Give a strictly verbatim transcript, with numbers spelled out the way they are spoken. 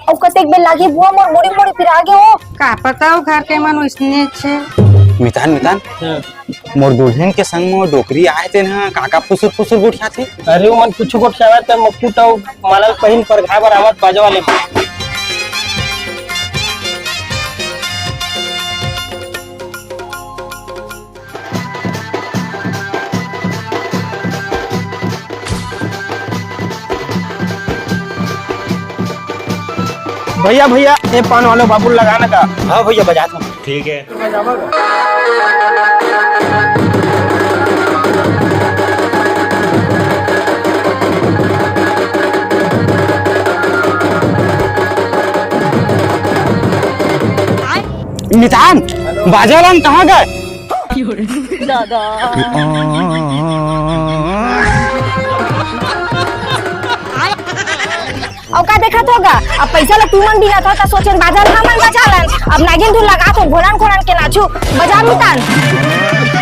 अउ कतेक बेर लागही बुआ, मोर मुड़ी मुड़ी पिरा गे ओ। का पता ओ घर के मन ओइसने छे। मितान, मितान, हाँ। मोर दुल्हन के संग मोर डोकरी आए तेन ह का का फुसुर फुसुर गोठियाथे। अरे ओमन कुछु गोठियावत हे, मुकुट अउ माला ल पहिन परघाय बर आवत बाजा वाले। भैया, भैया, ए पान वालो बाबू ल लगा ना का? हाँ भैया, बजात हूँ। ठीक है। मितान, बाजा वाला कहाँ गए? दादा। अउ का देखत हो गा? अब पइसा ल तुमन बिनत हो, त सोचेन बाजा ल हमन बजा लन। अब नागिन धुन लगात हो, घोड़न घोड़न के नाचू, बजा मितान।